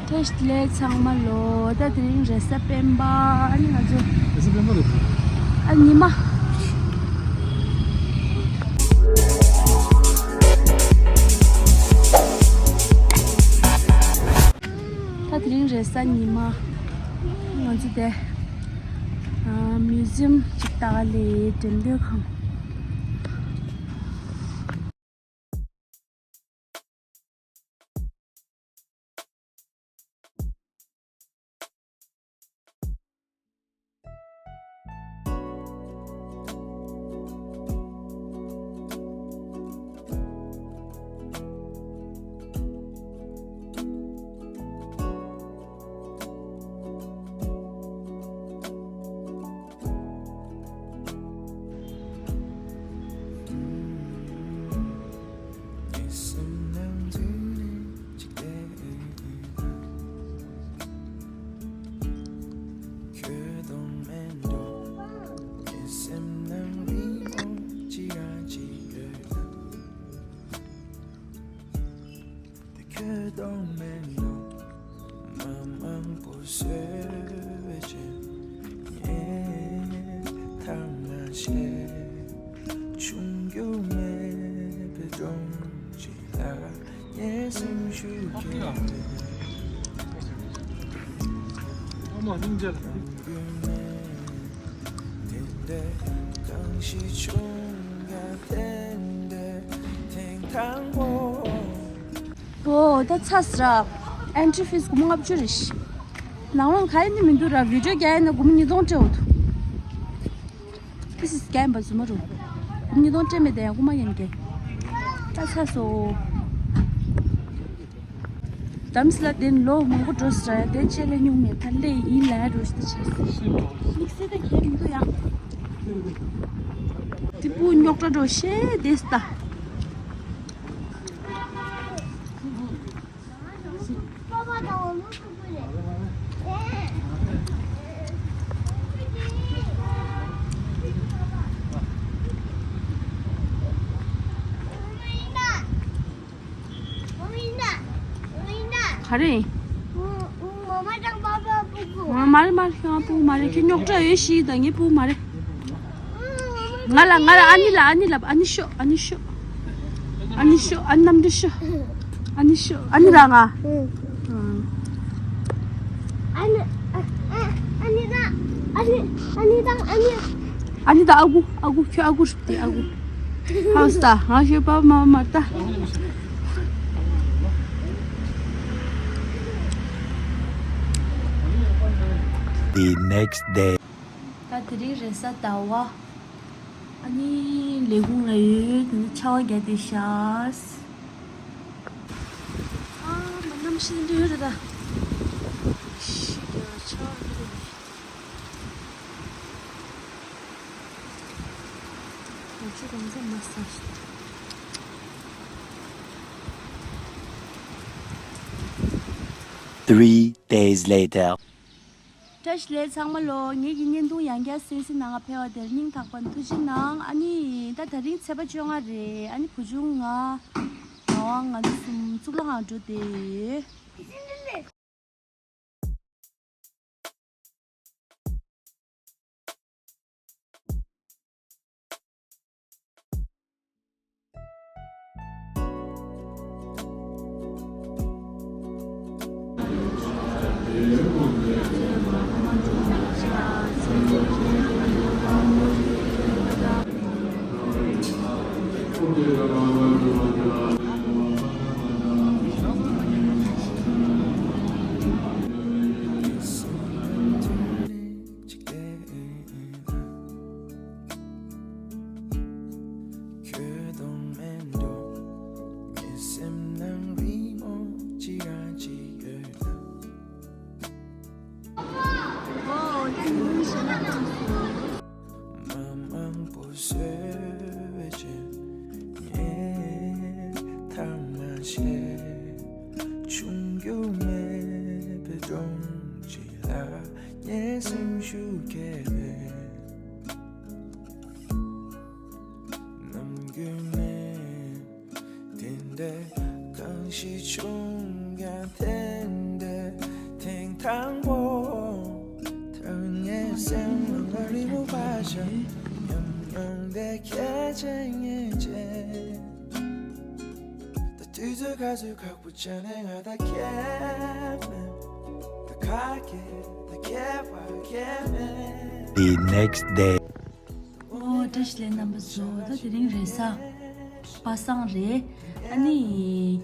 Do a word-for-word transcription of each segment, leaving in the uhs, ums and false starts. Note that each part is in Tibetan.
བཀྲ་ཤིས་བདེ་ལེགས་ཚང་མ་ལོ། ད་དེ་རིང་རེས་གཟའ་སྤེན་པ། ཨ་ནི་ང་ཚོ་རེས་གཟའ་སྤེན་པ་རེད། ཨ་ཉི་མ། ད་དེ་རིང་རེས་གཟའ་ཉི་མ། ང་ཚོ་དེ་ཨ་མིའུ་ཛི་ཡམ་ཅིག་ལྟ་ག་སླེབས། འགྲེམས་སྟོན་ཁང་། ཁྱོད་གཏོང་མེད་ནོ། མ་མང་པོ་བཟོས་པའི་རྗེས། ངས་ཐ་མ་བཤད། ཆུང་རྒྱུ་མེད་པའི་སྒྲོམ་གཅིག་ལ། ངས་སེམས་ཤུགས་སྐྱེད་པའི། ཨ་མ་སྙིང་རྗེ་ལ། དེ་འདྲ་གང་ཞིག་བྱུང་ཡང་དེ་འདྲ་ཐེངས་དང་པོ། ཨོ་ད་ཚ་སི་ར། ཨེན་ཊི་རི་ཕི་སི་སྒོར་མོ་ལྔ་བཅུ་རེད་ཤི། ནང་ལོགས་ག་ཡིན་ནི་མི་འདུག་ར། བི་ཌི་ཡོ་རྒྱག་ཡིན་ན་སྒོར་མོ་ཉིས་སྟོང་སྤྲད་འོ་འདུག This is scam པ་ཟུ་མ་རུ། སྒོར་མོ་ཉིས་སྟོང་སྤྲད་མེད་དེ་ཡང་རྐུ་མ་ཡིན་གི། ད་ཚ་སོ། དམ་སི་ལ་དེན་ལོ་མང་པོ་འགྲོ་སི་ར་ཡ་དེ་ཆེ་ལེ་ཉུང་མེད་ད་ལེ་ཡིན་ལ་རུ་ཤི་ད་ཆ་སི། དམིགས་བསལ་ད་གལ་མི་འདུག་ཡ། དེ་སྤུ་རྙོག་དྲ་འགྲོ་ཤེས་དེ་སི་ད། ག་རེ། མ་རེད་མ་རེད། ཁྱོད་ང་སྤུ་གུ་མ་རེད། ཁྱོད་རྙོག་དྲ་ཡོད་ཤི་ད། ངའི་སྤུ་གུ་མ་རེད། ང་ལ་ང་ལ་ཨ་ནི་ལ་ཨ་ནི་ལ་ཨ་ནི་ཤོག་ཨ་ནི་ཤོག་ཨ་ནི་ཤོག་ཨ་ནི་གནམ་འདྲ་ཤོག་ཨ་ནི་ཤོག་ཨ་ནི་རང་ང་། ཨ་ནི་ཨ་ཨ་ཨ་ནི་དང་ཨ་ནི་ཨ་ནི་དང་ཨ་ནི། ཨ་ནི་དང་ཨ་ཁུ་ཨ་ཁུ་ཁྱོད་ཨ་ཁུ་རེད་དེ་ཨ་ཁུ། ཧའོ་སི་ད་ང་ཤོད་པ་མ་མ་ད། The next day. ད་དེ་རིང་རེས་གཟའ་ཟླ་བ། ཨ་ནི་ལས་ཁུངས་ལ་ཡོད་དེ་ནི་ཆར་པ་བརྒྱབ་བསྡད་ཤག་ཨ་མ་གནམ་གཤིས་འདི་འདྲ་ཡོད་རེད་ད། ཤི་རྒྱག་ཆར་པ་འདི་འདྲ་ཡོད། ང་ཚོ་གང་ཚང་མ་ས་ཞིག Three days later. བཀྲ་ཤིས་བདེ་ལེགས་ཚང་མ་ལོ། ངེད་ཀྱི་བརྙན་ཐུང་ཡང་བསྐྱར་གསན་གཟིགས་གནང་ག་ཕེབས་པ་དེར་སྙིང་ཐག་པ་ནས་ཐུགས་རྗེ་གནང་། ཨ་ནི་ད་དེ་རིང་ཚེས་པ་བཅོ་ལྔ་རེད། ཨ་ནི་བུ་ཆུང་ང་ངག་དབང་ང་ཚོ་གསུམ་གཙུག་ལག་ཁང་འགྲོ་བསྡད་ཡོད། ཁྱོད་གཏོང་མེད་འགྲོ། ངའི་སེམས་ནང་རི་མོ་ཅི་ར་ཅི་ཡོད་ན། ཨོ་དེ་ཉིན་ཞེ་ན་ཐང་སོ། མ་མང་པོ་བཟོས་པའི་རྗེས། ངས་ཐ་མ་བཤད། ཆུང་རྒྱུ་མེད་པའི་སྒྲོམ་གཅིག་ལ། ངས་སེམས་ཤུགས་སྐྱེད་པའི། ནམ་རྒྱུན་ནས་དེ་འདྲ་གང་ཞིག་བྱུང་ཡང་དེ་འདྲ་ དྲང་པོ། ཐོན་ངེས་སེམས་ལ་རི་མོ་བ་ཞིག་ཉམས་མྱོང་དེ་ཁྱེད་ཅན་ངེས་ཅན། ད་དུས་ཚོད་ག་ཚོད་ཁག་པོ་བྱས་ནས་ང་ད་ཁྱེད་མེད། ད་ཁ་སྐད་ད་ཁྱེད་པ་ཁྱེད་མེད། The next day. ཨོ་བཀྲ་ཤིས་བདེ་ལེགས་རྣམ་པ་ཚོ། ད་དེ་རིང་རེས་གཟའ་པ་སངས་རེད། ཨ་ནི་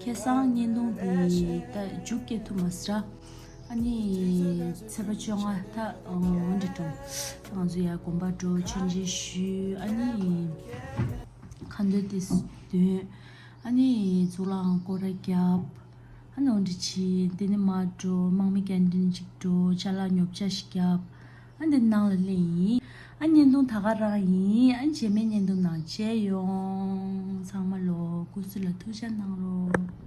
ཁ་སང་བརྙན་ཐུང་དེ་ད་མཇུག་སྐྱེལ་ཐུབ་མ་སོང་། ཨ་ནི་ཚེས་པ་བཅོ་ལྔ་ད་འོ་འདྲ་འགྲོ། ང་ཚོ་ཡར་དགོན་པ་འགྲོ། མཆོད་མཇལ་ཞུས། ཨ་ནི་ཁ་འདོན་དེ་འདོན། ཨ་ནི་གཙུག་ལག་ཁང་སྐོར་ར་བརྒྱབ། ཨ་ནི་འོ་འདྲ་བྱས། དེ་ནས་མར་འགྲོ། དམག་མི་སྐྱེལ་འདྲེན་ཅིག་འགྲོ། ཅ་ལག་ཉོ་ཆ་ཞིག་བརྒྱབ། ཨ་འདི་ནང་ལ་སླེབས་ཡིན། ཨ་བརྙན་ཐུང་ད་ག་རང་ཡིན། ཨ་རྗེས་མའི་བརྙན་ཐུང་ནང་མཇལ་ཡོང་། ཚང་མ་ལོ་སྐུ་གཟུགས་ལ་ཐུགས་ཅག་གནང་རོགས།